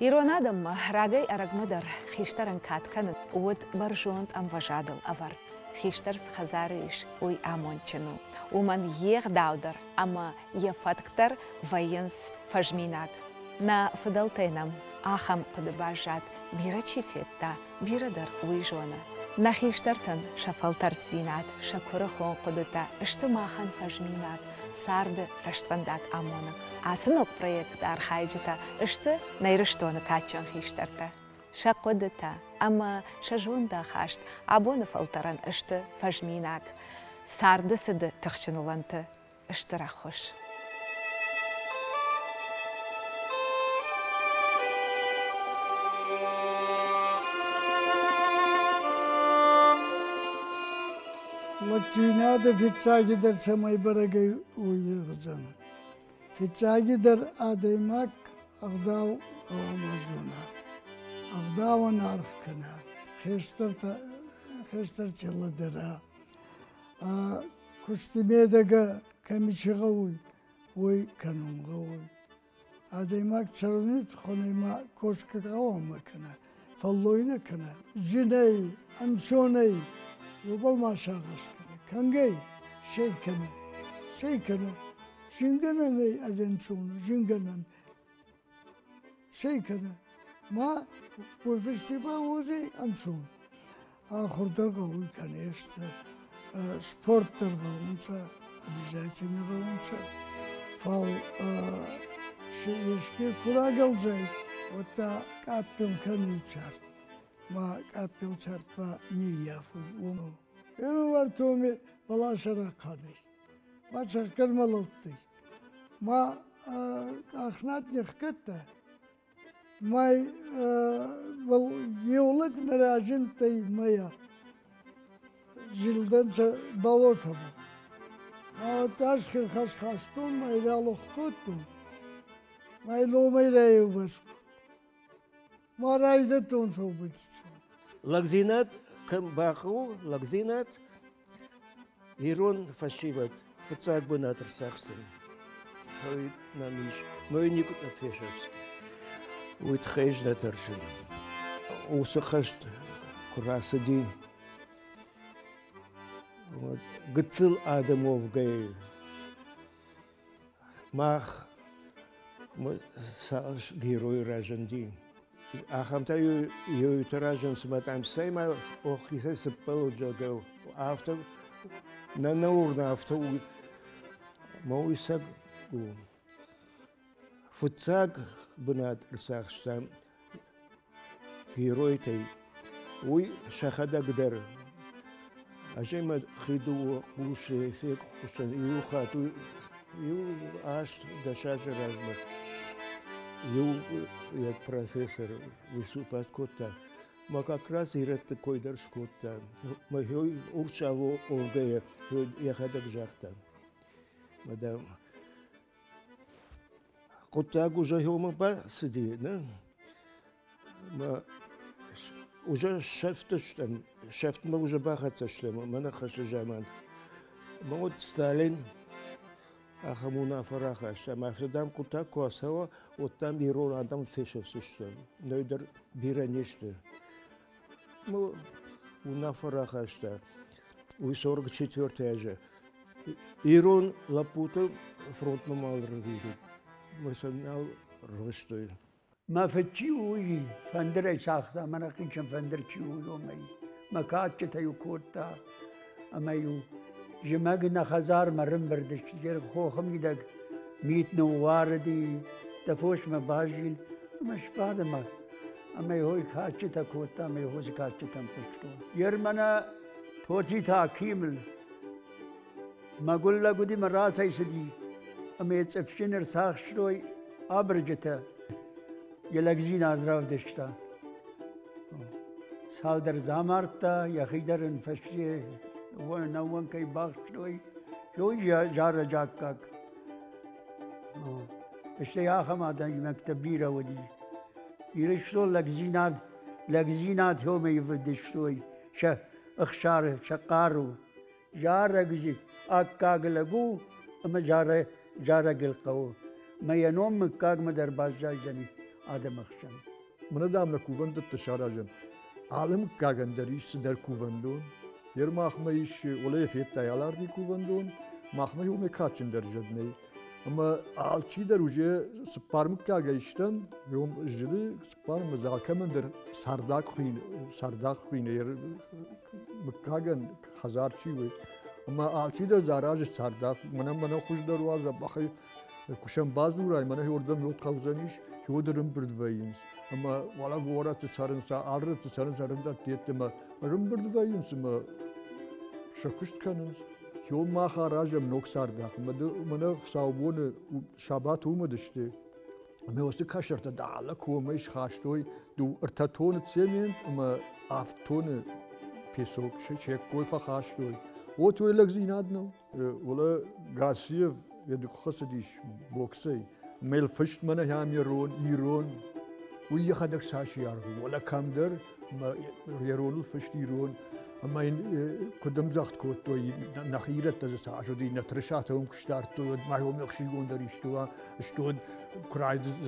Ирон адӕммӕ рагӕй-ӕрӕгмӕ дӕр хистӕрӕн кад кӕнын уыд бӕрзонд ӕмвӕзадыл ӕвӕрд. Хистӕр цы хӕдзары ис, уый амондджын у. Уымӕн йе гъдау дӕр ӕмӕ йӕ фӕтк дӕр вӕййынц фӕзминаг. Нӕ фыдӕлтӕй нӕм ахӕм хъуыды баззад, бирӕ чи федта, бирӕ дӕр уый зоны. Нӕ хистӕртӕн сӕ фӕлтӕрддзинад, сӕ куырыхон хъуыдытӕ сты махӕн фӕзминаг, царды рӕствӕндаг амонӕг. Ацы ног проекты архайджытӕ сты нӕ Ирыстоны кадджын хистӕртӕ. Сӕ хъуыдытӕ ӕмӕ сӕ зондахаст абоны фӕлтӕрӕн сты фӕзминаг, царды цыды тыхджын уылӕнты стыр ӕххуыс. Лӕгдзийнадӕ фиццагидӕр цӕмӕй бӕрӕг ӕй, уой зӕгъдзӕн. Фиццагидӕр адӕймаг ӕгъдау гъӕуама зона, ӕгъдауӕн аргъ кӕна, хестӕртӕ, хестӕрти лӕдӕра. Кусти медӕгӕ кӕми ци гъӕуй, уой кӕнун гъӕуй. Адӕймаг цӕруни туххӕй ма косгӕ гъӕуама кӕна, фӕллойнӕ кӕна. Зинӕй, ӕнцонӕй, уобӕл ма сагъӕс кӕнӕ. Кӕнгӕй, сей кӕнӕ, сей кӕнӕ. Зингӕнӕн ӕй ӕвенцон, зингӕнӕн. Сей кӕнӕ. Ма уой фӕсте ба уодзӕй ӕнцон. Ахур дӕр гъӕуй, конечно, спорт дӕр гъӕунцӕ, обязательно гъӕунцӕ. Фал си еске ку рагӕлдзӕй, уӕдта къаппел кӕнуй цард. Ма къаппел цард ба ниййафуй. Еувӕртоми бӕласӕ рахъан ӕй. Ма цӕхгӕрмӕ лӕудтӕй. Ма къахнад не хгӕдта. Май еу лӕг нӕ разиндтӕй мӕйӕ зилдӕнцӕ болотӕмӕ. Ма хирхӕс хастон, ма ралух кодтон, ма ломӕй райеуварс кодтон. Ма райдӕдтон сӕубӕлццон. Лӕгдзинад кӕм бахъӕуы, лӕгдзинад ирон фӕсивӕд фыццаг бынат ӕрцахсдзӕн. Уый нӕм ис. Мӕ никуы нӕ фесӕфдзӕн. Уый тыххӕй ӕз нӕ тӕрсын. Уыцы хӕст куы рацыди, уӕд гыццыл адӕм уӕвгӕйӕ мах цас герой разынди. Ахӕмтӕ иуты разын цыма там цӕй-ма оххицӕй цыппӕлуд, зӕгъгӕ, афтӕ нӕ нӕ уырны, афтӕ у. Мӕ уый цӕг у. Фыццаг бынат ӕрцахстам геройтӕй. Уый сӕхӕдӕг дӕр. Ӕз ӕй мӕ хиды хъусы фехъуыстон иу хатт, иу 8-10 азы размӕ. Иу йӕ профессор выступать кодта. Ма как раз ирӕтты кой дӕр скодта. Мӕ урсаво олгӕйӕ йӕхӕдӕг загъта. Мадам, хъуыддаг уже уымӕ бацыди, нӕ? Мӕ уже сӕфтыстӕм, сӕфтмӕ уже бахӕццӕ стӕм, мӕнӕ хӕсты заман. Мӕ вот Сталин ахӕм уынаффӕ рахаста, ӕмӕ афтӕ, дам, хъуыддаг куы ацӕуа, уӕд, дам, ирон адӕм фесӕфдзысты. Ныр дӕр бирӕ не сты. Ну, уынаффӕ рахаста. Уый 44 азы. Ирон лӕппуты фронтмӕ мал рвитут. Мӕ сӕ нал рвыстой. Мӕ фыд чи у, уый фӕндырӕй цагъта, мӕнӕ хъинчын фӕндыр чи у, уымӕй. Мӕ кадджытӕ-иу кодта ӕмӕ-иу зымӕг нӕ хӕдзармӕ рымбырд сты, хохы мидӕг мит ныууарыди, дӕ фосмӕ базил ӕмӕ сбады мӕ. Ӕмӕ хой кадджытӕ кодта, ӕмӕ хосы кадджытӕм хъуыстон. Ер мӕнӕ Тотиты Акимыл мӕгуыр лӕг уыди мӕ рацӕйцыди, ӕмӕ йӕ цъыфджын ӕрцахстой абырджытӕ. Йӕ лӕгдзинад равдыста. Цалдӕр дзы амардта, йӕхи дӕр ын фӕсте нӕууӕнкӕй бахстой. Уый зарӕджы аккаг. Стӕй ахӕм адӕймӕгтӕ бирӕ уыди. Ирыстон лӕгдзинад, лӕгдзинад хёмӕ ивдыстой сӕ ӕхсары, сӕ хъару. Зарӕг аккаг лӕг у ӕмӕ зарӕгыл хъӕуы. Мӕ йӕ ном мыггагмӕ дӕр баззайдзӕни. Адӕмы хсӕн. Мӕнӕ, дам, нӕ кувӕндӕттӕ саразӕм. Алы мыггагӕн дӕр ис цыдӕр кувӕндон. Ер махмӕ ис, уӕлӕ федтай Аларди кувӕндон, махмӕ уымӕй кадджындӕр зӕд нӕй. Ӕмӕ алчидӕр уже цыппар мыггагӕй стӕм, уым зылы цыппар ӕмӕ дзы алкӕмӕн дӕр цардаг хуин, цардаг хуин мыггагӕн хӕдзар чи у. Ӕмӕ алчидӕр дзы аразы цардаг, мӕнӕ мӕнӕ хуыздӕр уа дзӕбӕхӕй куы сӕм бадзурай, мӕнӕ уырдӕм йод хъӕудзӕнис, уӕд ӕрӕмбырд вӕййынц. Ӕмӕ уӕлӕ горӕты цӕрынц, алы цӕрынц ӕрӕмбырд ӕмӕ ӕрӕмбырд вӕййынц ӕмӕ сӕ куыст кӕнынц. Йом мах аразӕм ног цардах. Мӕнӕ хуыцаубоны сабат уым уыдысты. Ӕмӕ уыцы кӕсӕртӕ дӕлӕ комӕй схастой ӕртӕ тоны цемент ӕмӕ авд тоны песок се ккой фӕхастой. Вот уый лӕгдзинад нӕу. Уӕлӕ Гассиев йӕ куы хӕцыдис боксӕй, мӕ фыст мӕнӕ ам ирон, ирон. Уый йӕхӕдӕг цас аргъ у, уӕлӕ кӕмдӕр йӕ роныл фыст ирон. Ӕмӕ йын куыд ӕмдзӕгъд кодтой, нӕхи ирӕттӕ дзы цас уыди, нӕ тырысатӕ уым куы сдардтой, уӕд ма уым ӕхсызгондӕр исты уа, стод куы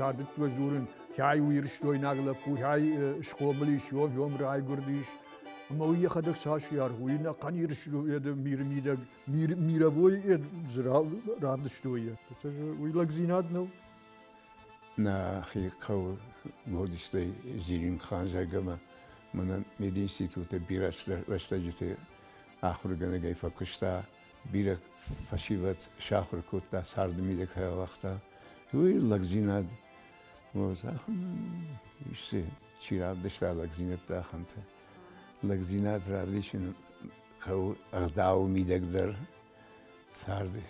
райдыдтой дзурын, хай у ирыстойнаг лӕппу, хай схъомыл ис, уым райгуырдис. Ӕмӕ уый йӕхӕдӕг цас аргъ, уый ӕнӕхъӕн Ирыстоны миры мидӕг мировой равдыстой. Уый лӕгдзинад нӕу. Нӕхи хъӕуы Годистӕй Зилинхан, зӕгъгӕ, мӕнӕ мединституты бирӕ рӕстӕджыты ахуыргӕнӕгӕй фӕкуыста, бирӕ фӕсивӕд сахуыр кодта, царды мидӕг рауагъта. Уый лӕгдзинад. Вот, исты чи равдыста лӕгдзинӕдтӕ, ахӕмтӕ. Лӕгдзинад равдисын хъӕуы ӕгъдауы мидӕг дӕр, царды,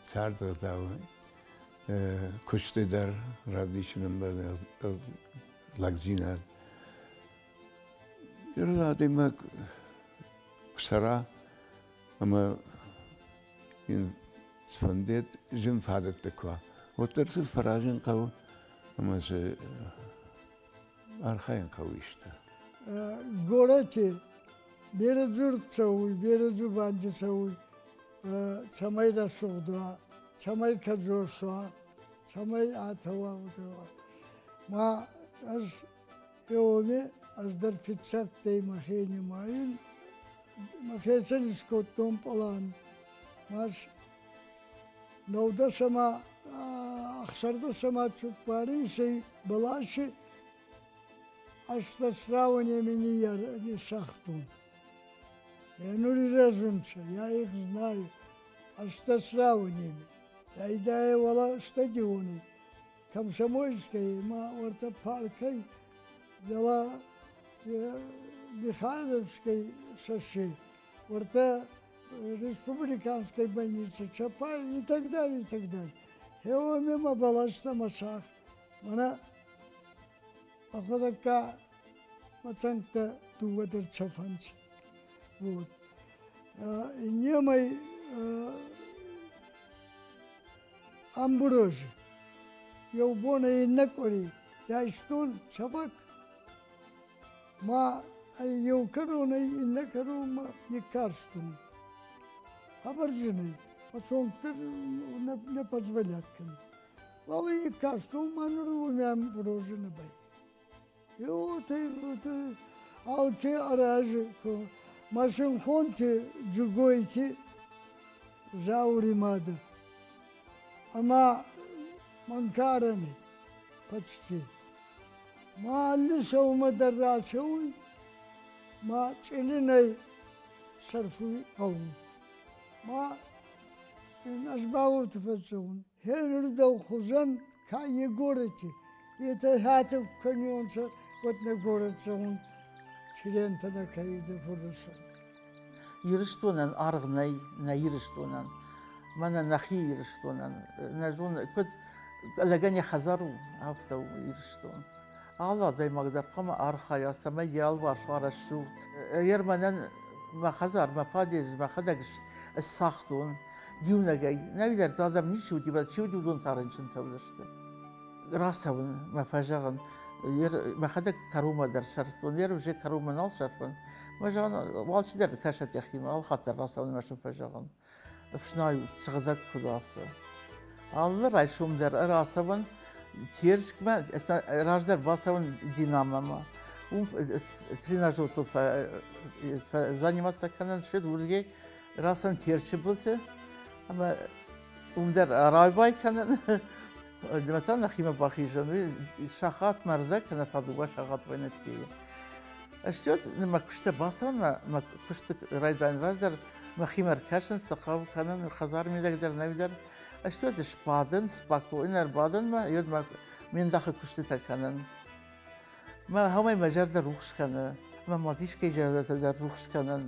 царды ӕгъдауы, куысты дӕр равдисын ӕмбӕлы лӕгдзинад. Ирон адӕймаг куы цӕра ӕмӕ йын цыфӕндыйӕ зын фадӕттӕ куы уа, уӕддӕр сын фӕразын хъӕуы ӕмӕ дзы архайын хъӕуы исты. Горӕти берӕ дзурд цӕуй, берӕ дзубанди цӕуй, цӕмӕй рӕсугъд уа, цӕмӕй кӕдзос уа, цӕмӕй атӕ уа, уа. Ма ӕз еуми ӕз дӕр фиццӕгтӕй мӕхе нимайун, мӕхецӕн искодтон пълан. Ма нӕудӕс ӕма ӕхсӕрдӕс ӕма цуппаринсӕй бӕласи ӕстдӕс рауӕнеми ниссагътон. Я нур ирӕзунцӕ, я их знаю. Ӕстдӕс рауӕнеми. Райдайӕ уӕлӕ стадиони, Комсомольскӕй ма уӕртӕ паркӕй дӕлӕ Михайловской шоссе, уӕртӕ республиканской больницы Чапай и так далее, и так далее. Хеуами ма бӕлӕстӕ ма сагъд. Мӕнӕ ӕхуӕдӕгка мӕ цӕнгтӕ дууӕ дӕр цӕфӕнцӕ. Вот. Иннемӕй Амбрози. Еу бонӕ иннӕ къуӕри райстон цӕвӕг ма ӕй еу кӕронӕй иннӕ кӕронмӕ никкарстон. Хъӕбӕр зин ӕй, фӕсонтӕ не позволят кӕнун. Фал ӕй никкарстон ма нур уоми амбрози нӕ бай. Алке аразы Машинхонти Джугойти Заури мадӕ ӕма мӕн карӕни почти. Ма алли сӕумӕ дӕр рацӕуй, ма чъилинӕй сӕрфуй гъӕун. Ма ӕз ба уотӕ фӕццӕун. Хенр дӕу хузӕн ка Егорити, етӕ хӕтӕг кӕниуонцӕ, уӕд нӕ горӕт цӕун чырентӕ нӕ кӕнидӕ фуррӕсугъд. Ирыстонӕн аргъ нӕй, нӕ Ирыстонӕн. Мӕнӕ нӕхи Ирыстонӕн. Нӕ зоны, куыд лӕгӕн йӕ хӕдзар у, афтӕ у Ирыстон. Алы адӕймаг дӕр хъуамӕ архайа, цӕмӕй йӕ алыварс уа рӕсугъд. Ер мӕнӕн мӕ хӕдзар, мӕ подъезд мӕхӕдӕг ссагътон иунӕгӕй. Нӕуидӕр дзы адӕм ничи уыди, чи уыди, уыдон та рынчынтӕ уыдысты. Рацӕуын мӕ фӕзӕгъын, мӕхӕдӕг кӕронмӕ дӕр сӕрфтон, ер уже кӕронмӕ нал сӕрфын. Мӕ зӕгъын, алчидӕр кӕсӕд йӕхимӕ, алхатт дӕр рацӕуын мӕ сын фӕзӕгъын. Ӕфснайут, сыгъдӕг куыд афтӕ. Алы райсом дӕр ӕрацӕуӕн Терчмӕ раздӕр бацӕуын Динамомӕ. Уым тренажертыл заниматься кӕнын ссыд уырдыгӕй рацӕуын Терчы былты ӕмӕ уым дӕр райбай кӕнын. Ӕмӕ та нӕхимӕ бахизӕн, сахат мӕ ӕрдӕг кӕнӕ та дыууӕ сахат вӕйнӕттейы. Ӕз мӕ куысты бацӕуын, мӕ куысты райдайын раздӕр мӕхимӕ ӕркӕсын, цы хъӕуы кӕнын, хӕдзары мидӕг дӕр, нӕуи дӕр. Ӕз сбадын, спокойно ӕрбадын мӕ, йод мӕ ме ндахы куыстытӕ кӕнын. Мӕ хӕмӕй мӕ зӕрдӕ рухс кӕны, мӕ ма искӕй зӕрдӕтӕ дӕр рухс кӕнын.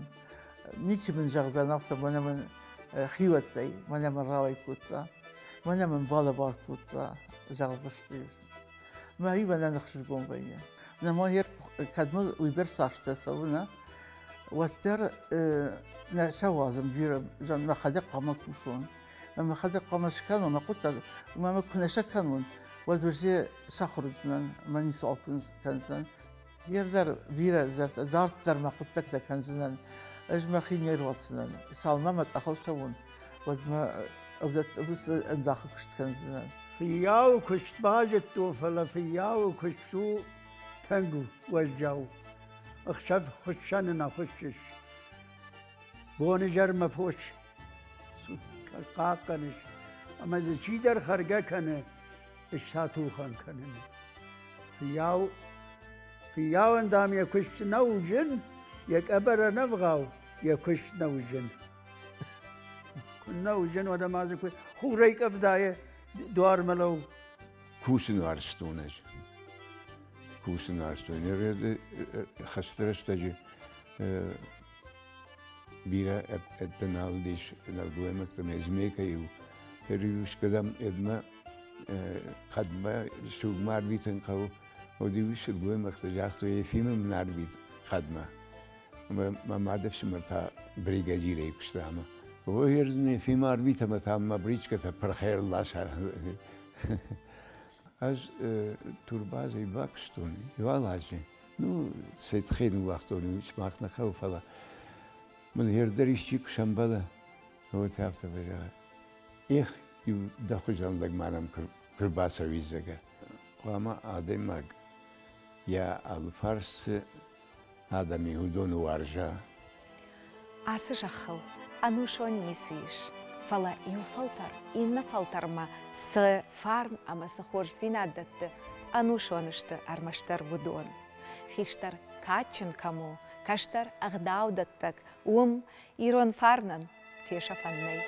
Ничи мын зӕгъдзӕн афтӕ, мӕнӕ мын хиуӕттӕй, мӕнӕ мын рауӕй кодта, мӕнӕ мын балӕвар кодта, зӕгъдзысты. Мӕ мӕнӕн ӕхсызгон вӕййы. Нырма кӕд мыл уыйбӕрц азтӕ цӕуы, нӕ, уӕддӕр нӕ сӕ уадзын бирӕ, мӕхӕдӕг хъуамӕ кусон. Мӕхӕдӕг хъуамӕ скӕнон мӕ хъуыддаг, ӕмӕ мӕ куы нӕ сӕ кӕнон, уӕд уыдзӕ сахуыр уыдзынӕн, мӕ ницыуал кӕндзынӕн. Йе дӕр бирӕ дарддӕр мӕ хъуыддӕгтӕ кӕндзынӕн. Ӕз мӕхи не руадздзынӕн. Цалынмӕ мӕ къахыл цӕуон, уӕдмӕ уыцы ӕндахы куыст кӕндзынӕн. Фыййауы куыст базыдтон, фӕлӕ фыййауы куыст у тынг уӕззау. Ӕхсӕв хуыссӕны нӕ хуыссыс. Бонызӕрмӕ фос хъахъхъӕныс, ӕмӕ дзы чидӕр хӕргӕ кӕны, ӕз та тухӕн кӕнын. Фыййау, фыййауӕн, дам, йӕ куыст нӕу зын, йӕ къӕбӕр ӕнӕвгъау, йӕ куыст нӕу зын. Куыннӕ уызын, уӕдӕ ма дзы куы хурӕй къӕвдайы дуармӕ лӕуу. Кусын уарзтон ӕз. Кусын уарзтон. Хӕсты рӕстӕджы бирӕ ӕдде нал уыдис нӕлгоймӕгтӕ Мезмекӕ-иу искӕдӕм эдмӕ хъӕдмӕ сугмӕ арвитын хъӕуы, уӕд-иу сылгоймӕгтӕ загътой, Ефимы мын арвит хъӕдмӕ. Ӕмӕ мӕ мадӕфсымӕр та бригадирӕй куыста ӕмӕ ой, Ефимы арвит ӕмӕ та мӕ бричкӕтӕ пырхӕй ӕрласа. Ӕз турбазӕй бакуыстон иу азы. Ну, цӕй ныууагътон, сымах нӕ хъӕуы, фӕлӕ мын хердӕр исчи куы сӕмбӕлы, уӕд афтӕ фӕзӕгъы, эх, иу дӕ хуызӕн лӕг ма нӕм куы рбацӕуид, зӕгъгӕ. Хъуамӕ адӕймаг йӕ алыфарс цы адӕм и, уыдоны уарза. Ацы зӕххыл ӕнусон ницы ис, фӕлӕ иу фӕлтӕр иннӕ фӕлтӕрмӕ цы фарн ӕмӕ цы хорздзинад дӕтты, ӕнусон сты ӕрмӕстдӕр уыдон. Хистӕр кадджын кӕм у, кӕстӕр ӕгъдаудӕттӕг, уым ирон фарнӕн фесӕфӕн нӕй.